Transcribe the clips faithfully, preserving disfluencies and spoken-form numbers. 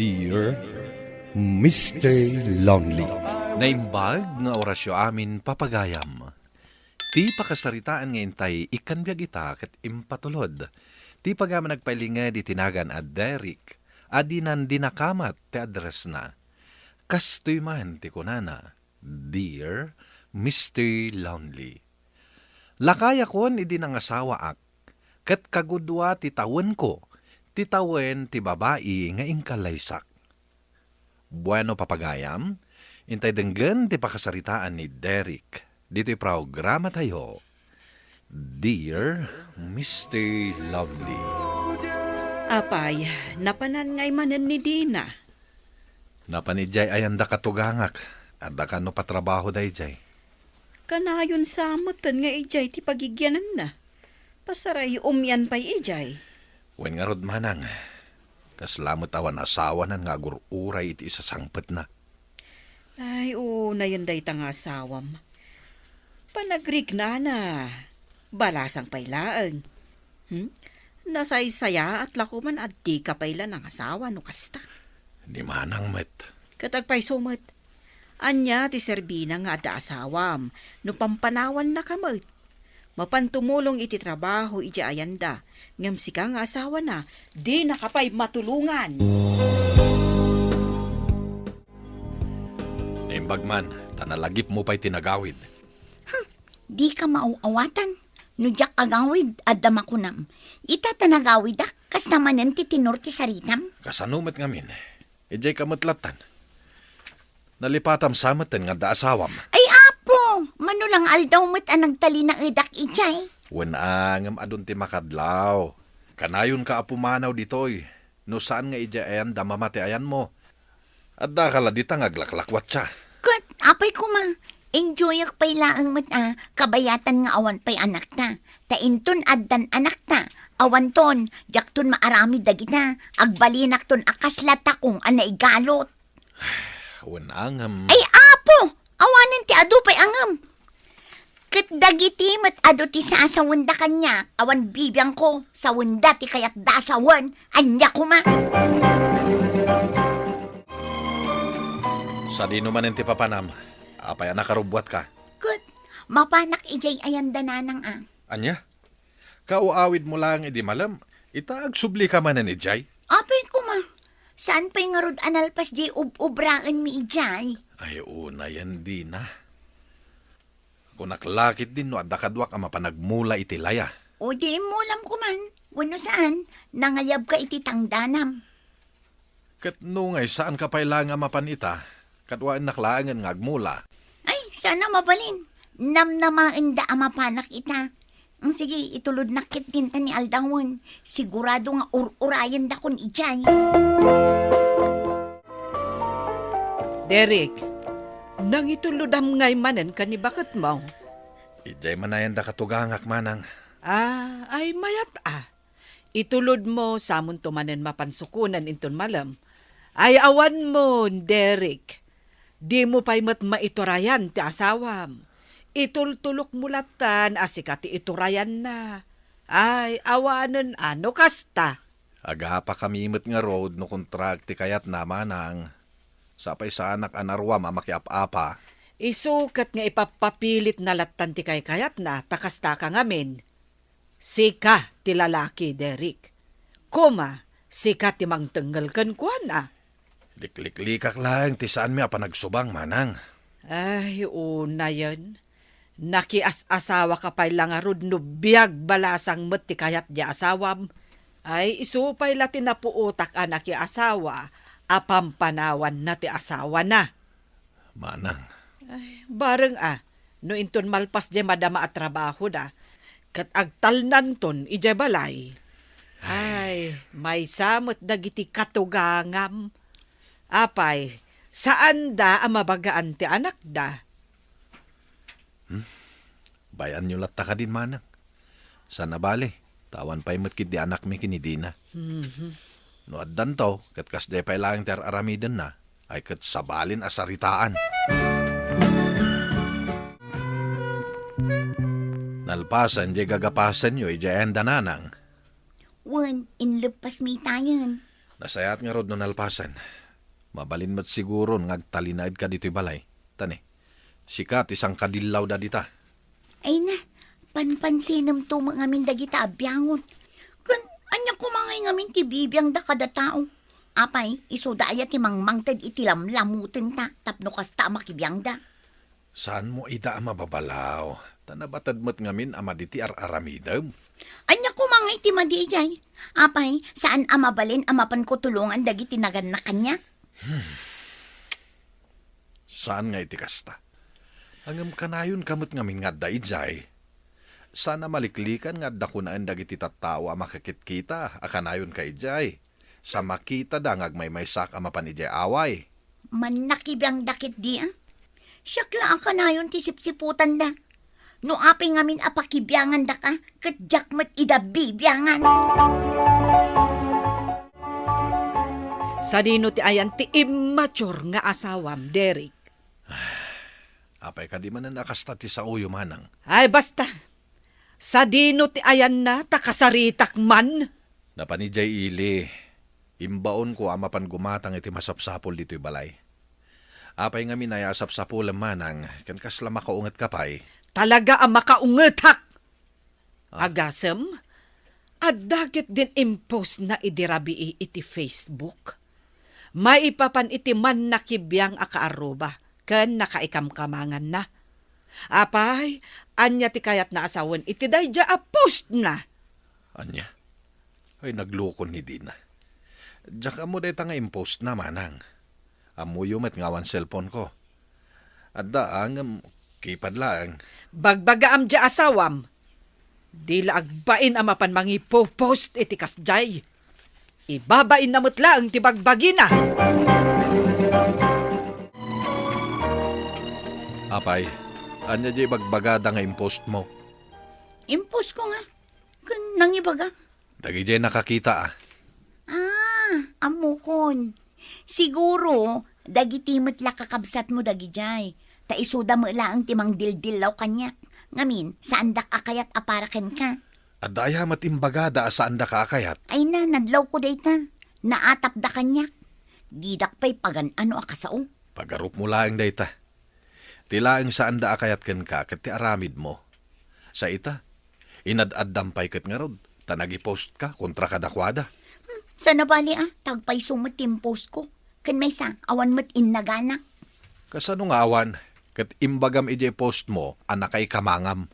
Dear Mister Lonely. Naimbag nga orasyo amin, papagayam. Ti pakasaritaan nga intay ikkan biag ita ket impatulod ti pagayam a nagpailinged iti nagan a Derek a dinan dinakamat ti addressna. Kastoy man ti kunana, "Dear Mister Lonely, lakayakon idi nangasawaak, ket kagudua ti tawenko ti tawen ti babai nga inkallaysak." Bueno, papagayam, intay denggen ti pakasaritaan ni Derek ditoy programatayo, Dear Mister Lonely. Apay, napanan ngay manen ni Dina? Napan idiay ayanda katugangak. Adda kano patrabaho daydiay. Kanayon sa meten nga idiay ti pagigyananna. Pasaray umian pay idiay. Wen ngarud, manang, kasla met awan asawanan nga agur-uray iti isasangpetna. Ay, unayen dayta nga asawam. Panagriknana, balasang pay laeng. Hmm? Nasaysayaat la koman a dika pay la nangasawa no kasta. Ni manang met. Ket agpayso met, ania ti serbina nga adda asawam no pampanawannaka met? Mapan tumulong iti trabaho idiay ayanda, ngem sika nga asawana, dinaka pay matulongan. Naimbag man, ta nalagipmo pay ti nagawid. Hmm, dika maaw-awatan. No diak agawid, adda makunam. Ita ta nagawidak, kasta manen ti tenor ti saritam. Kasano met ngamin? Idiay ka met lattan. Nalipatam sa meten nga adda asawam. Ay, Apo, mano lang aldaw met a nagtalinaedak idiay. Wen a, ngem adun ti makadlaw. Kanayonka a pumanaw ditoy. No saan nga idiay ayanda mamati ayanmo. Addaka la dita nga aglaklakwatsa. Ket, apay koma, enjoyak pay laeng met a kabayatan nga awan pay anakta. Ta inton addan anakta, awanton, diakton maaramid dagita, agbalinakton a kasla takong a naigalot. Wen a ngem. Ay, Apo! Awanen ti adu pay a ngem. Ket dagiti met adu ti sasawenda kaniak, awan bibiangko, sawenda ti kayatda a sawen, ania koma? Sadino manen ti papanam? Apay a nakarubbuatka? Ket, mapanak idiay ayanda nanang a. Ania? Kaw-awidmo laeng idi malem, ita agsublika manen idiay? Apay koma, saan pay ngarud a nalpas diay ub-ubraenmi idiay? Ay, unayen, Dina. Kunak la ketdin no adda kaduak a mapan agmula iti laya. O di immulam koman, wenno saan, nangayabka iti tangdanam. Ket no ngay saanka pay laeng a mapan ita, kaduaennak laengen nga agmula. Ay, saan a mabalin. Namnamaenda a mapanak ita. Ang sige, itulodnak ketdin ta ni aldawen. Sigurado nga ur-urayendakon idiay. Derek, nangitulodam ngay manen ken ni baketmo? Idiay manayanda katugangak, manang. Ah, ay mayat a. Itulodmo, samonto manen mapan sukonen inton malem. Ay awanmo, Derek. Dimo pay met maiturayan ti asawam. Itultulokmo lattan a sika ti iturayanna. Ay, awanen a no kasta. Agapakami met ngarud no kontraak ti kayatna, manang. Sapay saanak a naruam a makiap-apa. Isu ket nga ipapapilitna lattan ti kaykayatna, ta kastaka ngamin. Sika ti lalaki, Derek. Koma, sika ti mangtengngel kenkuana. Likliklikak laeng ti saanmi a panagsubang, manang. Ay, unayen. Nakias-asawaka pay la ngarud no biag balasang met ti kayat diay asawam. Ay, isu pay la ti napuotak a nakiasawa a pampanawanna ti asawana. Manang. Ay, bareng a, no inton malpas diay madama a trabahoda, ket agtalnanton idiay balay. Ay, maysa met dagiti katugangam. Apay, saanda a mabagaan ti anakda? Hmm? Bay-anyo latta kadin, manang. Saan a bali, ta awan pay met ketdi anakmi ken ni Dina. Mhm. No addanto, ket kasdiay pay laeng ti ar-aramidenna, ay ket sabalin a saritaan. Nalpasen diay gagapasenyo idiay ayanda nanang. Wen, inleppasmi itayen. Nasayaat ngarud no nalpasen. Mabalin met siguron nga agtalinaedka ditoy balay. Ta ne, sika ti sangkadillawda dita. Ay na, panpansinemto met ngamin dagita a biangon. Ken ania koma ngay ngamin ti bibiangda kada tao? Apay, isuda aya ti mangmangted iti lamlamutenta tapno kasta a makibiangda? Saanmo ida a mababalaw, ta nabated met ngamin a madi ti ar-aramidem. Ania koma ngay ti madi idiay? Apay, saan a mabalin a mapanko tulongan dagiti nagannak kaniak? Saan nga iti kasta? Ngem kanayonka met ngamin nga adda idiay. Saan a maliklikan nga adda kunaen dagiti tattao a makikitkita a kanayonka idiay. Sa makitada nga agmaymaysaak a mapan idiay away. Mannakibiangda ketdi, a? Siak la a kanayon ti sipsiputanda. No apay ngamin a pakibiangandaka, ket diak met ida bibiangan. Sadino ti ayan ti immature nga asawam, Derek? Apay kadi manen a kasta ti saoyo, manang? Ay, basta. Sadino ti ayanna ta kasaritak man? Napan idiay ili, imbaonko a mapan gumatang iti masapsapul ditoy balay. Apay ngamin aya a sapsapulem, manang, ken kasla makaungetka pay? Talaga a makaungetak! Ah. Agasem, adda ketdin impostna idi rabii iti Facebook. Maipapan iti mannakibiang a kaarruba ken nakaikamkamanganna. Apay, ania ti kayatna a sawen iti daydiay a postna? Ania? Ay, naglukon ni Dina. Diak ammo dayta nga impostna, manang. Ammoyo met nga awan cellphone-ko. Adda, ngem keypad laeng. Bagbagaam diay asawam. Di la agbain a mapan mangipopost iti kasdiay. Ibabainna met laeng ti bagbagina. Apay, ania diay bagbagada nga impostmo? Impostko nga. Ken nangibaga? Dagidiay nakakita, a. Ah, ammokon. Siguro, dagiti met la kakabsatmo dagidiay. Ta isuda met laeng ti mangdildillaw kaniak. Ngamin, saandak a kayat a para kenka. Adda aya met imbagada a saandaka a kayat? Ay na, nadlawko dayta. Naatapda kaniak. Didak pay pagan-ano a kasao. Pagarupmo laeng dayta. Ti laeng saanda a kayat kenka ket ti aramidmo. Sa ita, inad-addam pay ket ngarud, ta nagipostka kontra kadakuada. Hmm, saan a bali a, ta agpayso met ti impostko. Ken maysa, awan met innaganak. Kasano nga awan? Ket imbagam idiay postmo a nakaikamangam.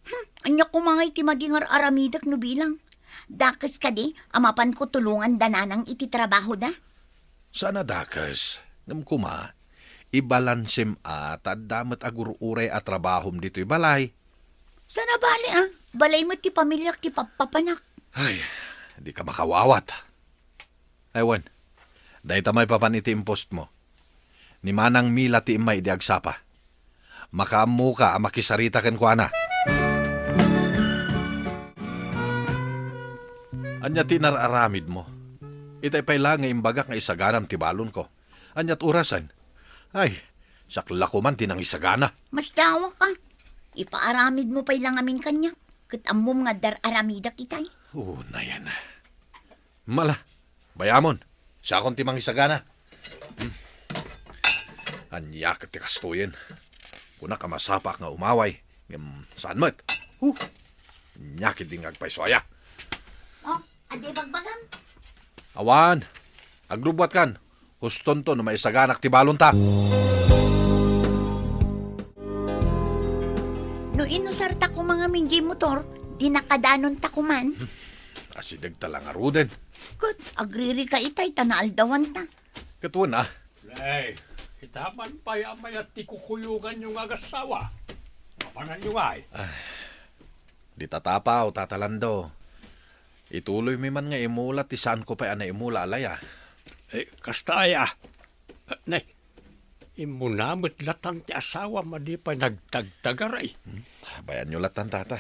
Hmm, ania koma ngay ti madi nga ar-aramidek no bilang? Dakes kadi a mapanko tulongan da nanang iti trabahoda? Saan a dakes, ngem koma, ibalansem a ta adda met agur-uray a trabahom ditoy balay. Saan a bali a, balay met ti pamiliak ti pappapanak. Ay, di ka makawawat. Ay wen, dayta maipapan iti impostmo. Ni Manang Mila ti immay idi agsapa. Makaammoka a makisarita kenkuana. Ania ti inar-aramidmo? Itay pay la nga imbagak nga isaganam ti balonko. Aniat orasen? Ay, siak la koman ti nangisagana. Masdawak a. Ipaaramidmo pay la ngamin kaniak. Ket ammom nga dar-aramidak itay. Unayen. Mala, bayamon. Siakon ti mangisagana. Hmm. Ania ket ti kastoyen? Kunak a masapaak nga umaway, ngem saan met? Huh! Ania ket di nga agpayso aya? Oh, adi bagbagam? Awan. Agrubbuatkan. Hustonto no maisaganak ti balonta. No inusarta koma ngamin diay motor, dinakadanonta koman. Asidegta la ngaruden. Ket agririka itay ta naaldawanta. Ket wen a. Nay, ita man pay a mayat ti kukuyoganyo nga agassawa. Mapananyo ngay? Ah, di tatapaw, Tata Lando. Ituloymi man nga imula ti saanko pay a naimula a laya. Eh, kasta aya. Ah, nay, immuna met latan ti asawam a di pay nagtagtagar, ay. Hmm, bayanyo latan, Tata.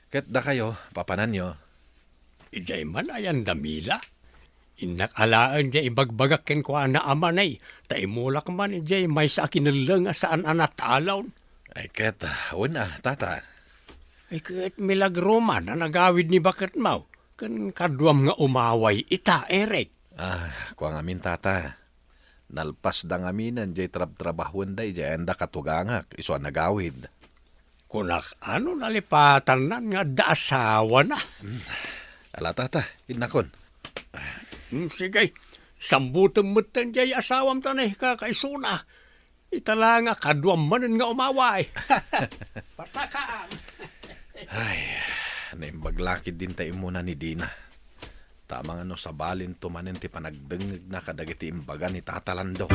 Ket dakayo, papananyo. Idiay man ayan da Mila? Innak alaen diay ibagbagak kenkuana a manay, ta imulak man idiay maysa a kinelleng a saan a natalaw. Ay ket, ah, wen a, Tata. Ay ket milagro man a nagawid ni baketmaw. Ken kaduam nga umaway ita, Eric. Ah, kua ngamin, tata. Nalpasda ngaminen jay trabtrabahuenda idiay enda katugangak, isu a nagawid. Kunak, ano nalipatannan nga adda asawana? Hmm. Ala, tata, innakon. Hmm, sige, sambutem metten jay asawam ta ne, kakaisuna. Ita la nga kaduam manen nga umaway. Patakaan. Ay, naimbag la ketdin ta immuna ni Dina. Tama nga no sabalinto manen ti panagdengngegna kadagiti imbaga ni Tata Lando.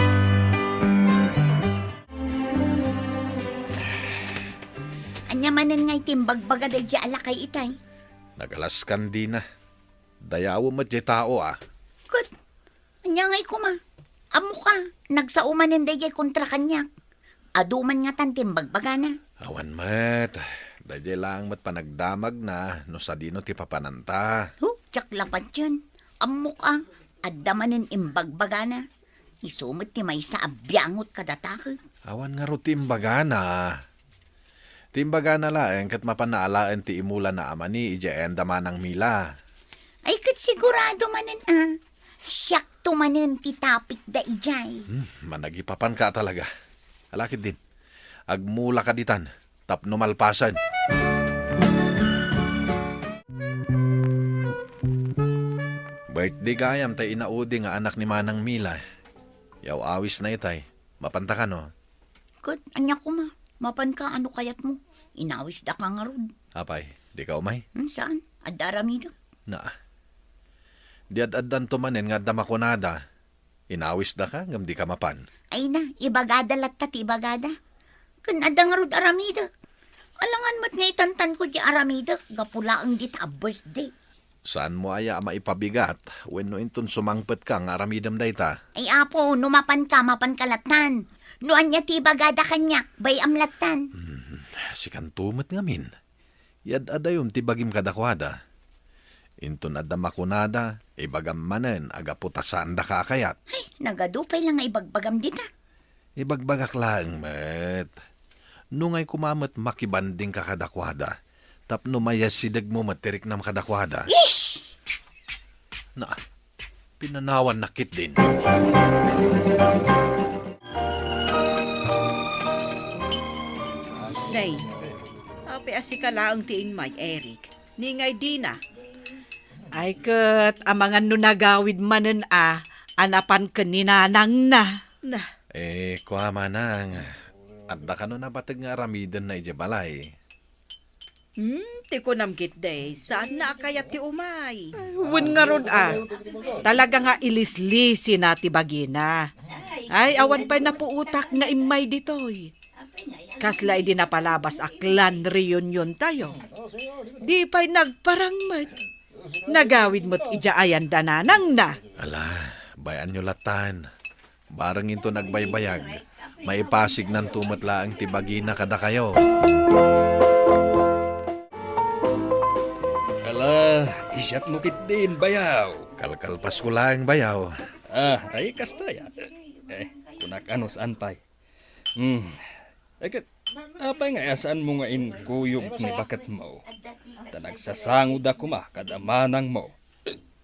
Ania manen nga iti imbagbaga daydi a lakay itay? Nagalaskan, Dina. Dayawem met jay tao, a. Ket, ania ngay koma? Ammok a, nagsao manen daydiay kontra kaniak. Adu man ngatan ti imbagbagana. Awan met. Daydiay laeng met panagdamagna no sadino ti papananta. Huh, diak la patien. Ammok a, adda manen imbagbagana. Isu met ti maysa a biangot kadata ket. Awan ngarud ti imbagana. Ti imbagana laeng ket mapanna alaen ti imulana a mani idiay enda Manang Mila. Ay, ket sigurado manen a. Siakto manen ti tapikda idiay. Hmm, managipapanka talaga. Ala ketdin. Agmulaka ditan tapno malpasen. Birthday gayam tay inaudi nga anak ni Manang Mila. Yaw-awisna itay. Mapanta kano? Ket, ania koma? Mapanka a no kayatmo? Inawisdaka ngarud. Apay, dika umay? Hmm, saan? Adda aramidek. Na. Di ad-addanto manen nga adda makunada. Inawisdaka ngem dika mapan. Ay na, ibagada latta ti ibagada. Ken adda ngarud aramidek. Alangan met nga itantanko ti aramidek, gapu laeng dita a birthday. Saanmo aya a maipabigat wenno inton sumangpetka nga aramidem dayta? Ay, Apo, no mapanka, mapanka lattan. No ania ti ibagada kaniak, bay-am lattan. Hmm, sikanto met ngamin. Yad-adayom ti bagim kadakuada. Inton adda makunada, ibagam manen a gapu ta saandaka a kayat. Ay, nagadu pay la nga ibagbagam dita. Ibagbagak laeng met. No ngay koma met makibandingka kadakuada, tapno mayasidegmo met ti riknam kadakuada. Ish! Na, pinanawannak ketdin. Nay, apay a sika laeng ti immay, Eric? Ni ngay Dina? Ay ket, amangan no nagawid manen a, a napan ken ni nanangna. Na. Eh, kua manang, adda kano nabateg nga aramidenna idiay balay? Hmm, ti kunam ketdi, saanna a kayat ti umay. Ay, wen ngarud a. Talaga nga ilislisina ti bagina. Ay, awan pay napuotak nga immay ditoy. Kasla idi napalabas a clan reunion tayo. Di pay nagparang met. Nagawid met idiay enda nanangna. Ala, bay-anyo lattan. Bareng inton agbaybayag, maipasignanto met laeng ti bagina kadakayo. Ala, isiatmo ketdin, bayaw. Kalkalpasko laeng, bayaw. Ah, ay, kasta ya. Eh, kunak ano saan pay. Hmm. Ay, ket, apay nga saanmo nga inkuyog ni baketmo? Ta nagsasangoda koma kada manangmo.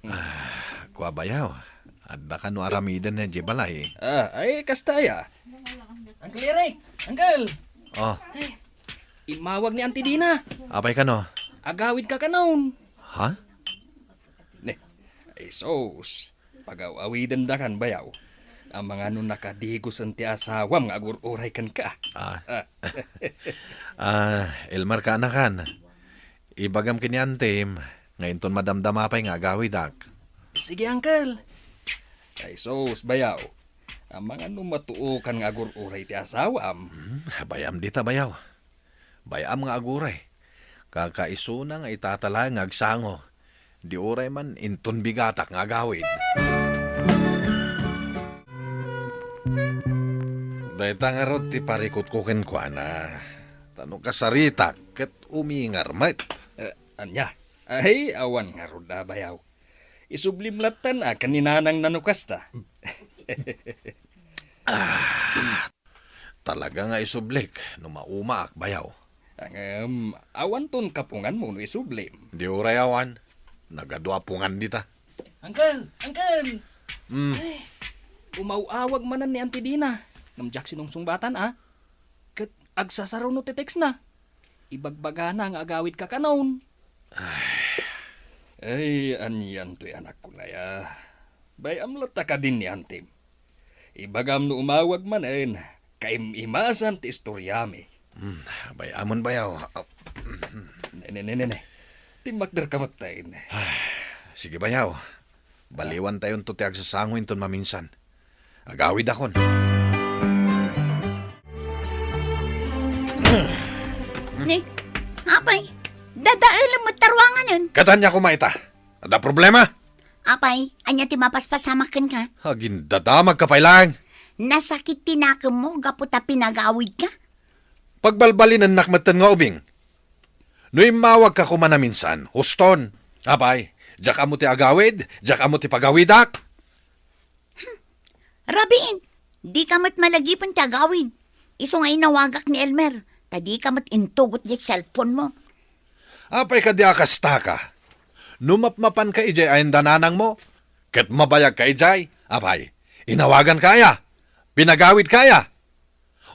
Ah, kua bayaw, adda kano aramiden idiay balay? Ah, ay, kasta aya. Uncle Eric! Uncle! Oh. Immawag ni Auntie Dina. Apay kano? Agawid ka kanon. Ha? Ne, ay sus. Pagaw-awidendakan, bayaw. Amangan no nakadigosen ti asawam nga agur-uray kenka. Ah. Ah. Ah, Elmer, kaanakan. Ibagam ken ni Antim nga inton madamdama pay nga agawidak. Sige, Uncle. Ay sus, bayaw. Amangan no matuokan nga agur-uray ti asawam. Hmm, bay-am dita, bayaw. Bay-am nga aguray. Kakaisuna nga itata laeng nga agsango. Di uray man inton bigatak nga agawid. Dayta ngarud ti parikutko kenkuana. Ta no kasaritak ket umingar met. Eh, ania? Ay, awan ngarud a bayaw. Isublim lattan a ken ni nanangna no kasta. Ah, talaga nga isublik no maumaak, bayaw. Ngem, awanton kapunganmo no isublim. Di uray awan. Nagadua pungan dita. Uncle! Uncle! Mm. Ay, umaw-awag manen ni Auntie Dina. Ngem diak sinungsungbatan, a. Ket agsasaro no ti textna. Ibagbagana nga agawidka kanon. Ay, anian toy anakko, Nay, a. Bay-am latta kadin ni Antim. Ibagam no umawag manen, kaim-imasan ti istoriami. Hmm, bay-amon, bayaw. Ne, ne, ne, ne, ne. Timmakderka met, Tay. Sige, bayaw. Baliwantayonto ti agsasango inton maminsan. Agawidakon. Ni, apay, dadaelem met ta ruanganen. Ket ania koma ita? Adda problema? Apay, ania ti mapaspasamak kenka? Agindadamagka pay laeng. Nasakit ti nakemmo gapu ta pinagawidka? Pagbalbalinennak metten nga ubing. No immawagka koma naminsan, huston. Apay, diak ammo ti agawid, diak ammo ti pagawidak. Rabiin, dika met malagipen ti agawid. Isu nga inawagak ni Elmer, ta dika met intugot diay cellphone mo. Apay kadi a kastaka? No mapmapanka idiay ayan da nanangmo, ket mabayagka idiay, apay, inawaganka aya? Pinagawidka aya?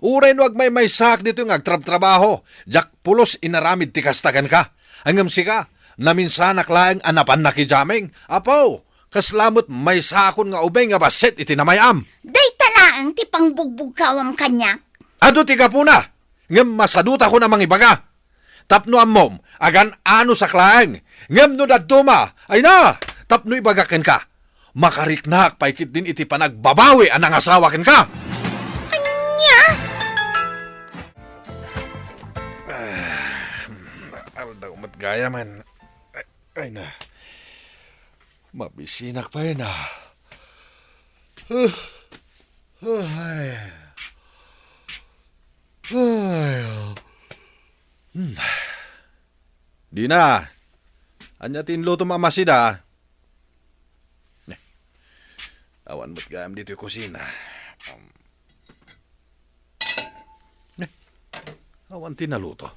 Uray no agmaymaysaak ditoy nga agtrabtrabaho, diak pulos inaramid ti kasta kenka. Ngem sika, naminsanak laeng a napannak idiay amin. Apo, kasla met maysakon nga ubing nga bassit iti namay-am. Dayta laeng ti pangbugbugkawam kaniak. Adu ti gapuna, ngem masadutakon a mangibaga. Tapno ammom, agan-anusak laeng. Ngem no dadduma, ay na, tapno ibagak kenka, makariknak pay ketdin iti panagbabawi a nangasawa kenka. Ania? Ah, aldaw met gayamen. Ay, ay na. Mabisinak pay na. Ay. Ay. Hmm. Dina, ania ti inlutom a masida? Eh, awan met gayam ditoy kusina. Um, eh, awan ti naluto.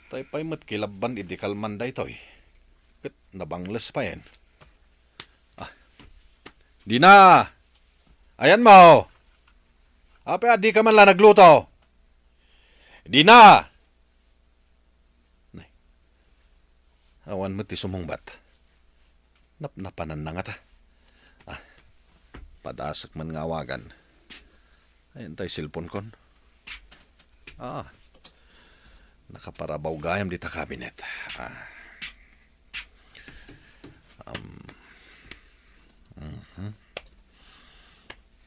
Tay pay met kilabban idi kalman daytoy. Ket nabangles payen. Ah. Dina! Ayanmo! Apay a dika man la nagluto? Dina! Nay. Awan met ti sumungbat. Napnapananna ngata. Ah, padasek man nga awagan. Ayan tay cellphone kon. Ah, nakaparabaw gayam dita cabinet. Ah. Um, mhm.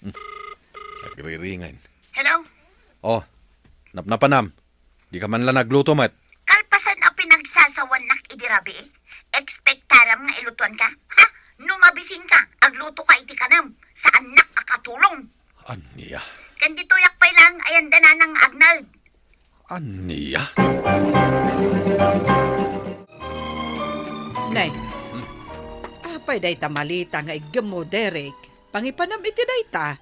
Hmm. Agriringan. Hello? Oh, napnapanam. Dika man la nagluto met. Kalpasan a pinagsasawannak idi rabii, ekspektaram nga ilutoanka? Ha? No mabisinka, aglutoka iti kanem. Saannak a katulong. Ania? Ken ditoyak pay laeng ayan da nanang nga agnaed. Ania? Nay, hmm, apay dayta maleta nga iggemmo, Derek? Pangipanam iti dayta.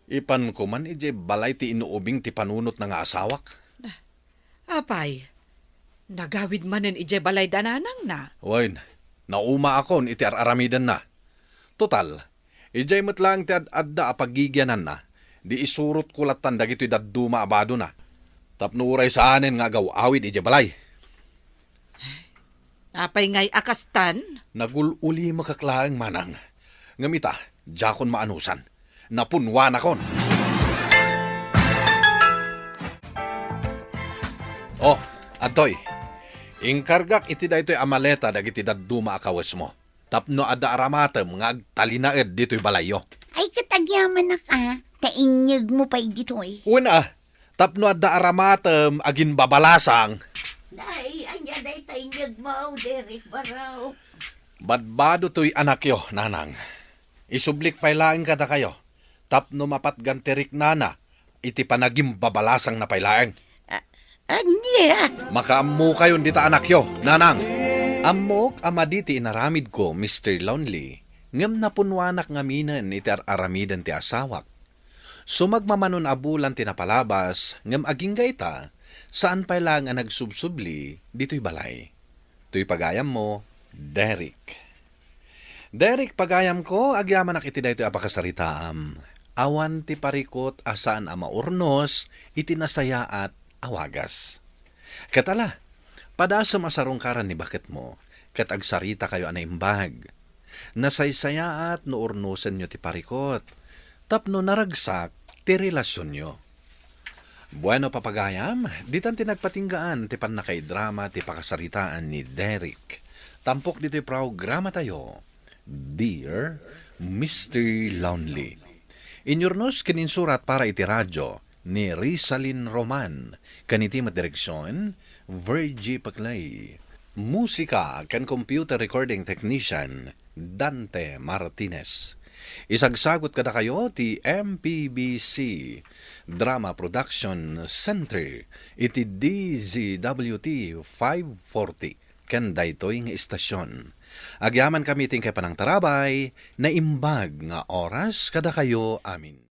Ipanko man idiay balay ti inuubing ti panunotna nga asawak. Apay, nagawid manen idiay balay da nanangna? Wen, naumaakon iti ar-aramidenna. Total, idiay met laeng ti ad-adda a pagigiananna, di isurotko lattan dagitoy dadduma a badona. Tapno uray saanen nga agaw-awid idiay balay. Apay ngay a kastan? Nagul-ulimekak laeng, manang. Ngem ita, diakon maanusan. Napunwanakon. Oh, adtoy. Inkargak iti daytoy a maleta dagiti dadduma a kawesmo. Tapno adda aramatem nga agtalinaed ditoy balayyo. Ay, ket agyamanak a, ta inyegmo pay ditoy. Wen a, tapno adda aramatem a ginbabalasang. Day, ania dayta inyegmo, Derek Barao? Badbado toy anakyo, nanang. Isublik pay laeng kadakayo, tapno mapatgan ti riknana iti panagimbabalasangna pay laeng. A-, ania? Makaammokayon dita anakyo, nanang. Ammok a madi ti inaramidko, Mister Lonely, ngem napunwanak ngaminen iti ar-aramiden ti asawak. Sumagmamanon a bulan ti napalabas, ngem agingga ita, saan pay laeng a nagsubsubli ditoy balay. Toy pagayammo, Derek. Derek, pagayamko, agyamanak iti daytoy a pakasaritaam. Awan ti parikut a saan a maurnos iti nasayaat a wagas. Ket ala, padasem a sarungkaran ni baketmo, ket agsaritakayo a naimbag. Nasaysayaat no urnosenyo ti parikut, tapno naragsak ti relasionyo. Bueno, papagayam, ditan ti nagpatinggaan ti pannakaidrama ti pakasaritaan ni Derek. Tampok ditoy programatayo, Dear Mister Lonely. Inyurnos ken insurat para iti radio ni Rizalin Roman, ken iti met direksion, Virgie Paclay. Musika ken computer recording technician, Dante Martinez. Isagsagot kadakayo ti M P B C Drama Production Center iti D Z W T five forty ken daytoy nga istasyon. Agyamankami ti inkay panangtarabay, naimbag nga oras kadakayo amin.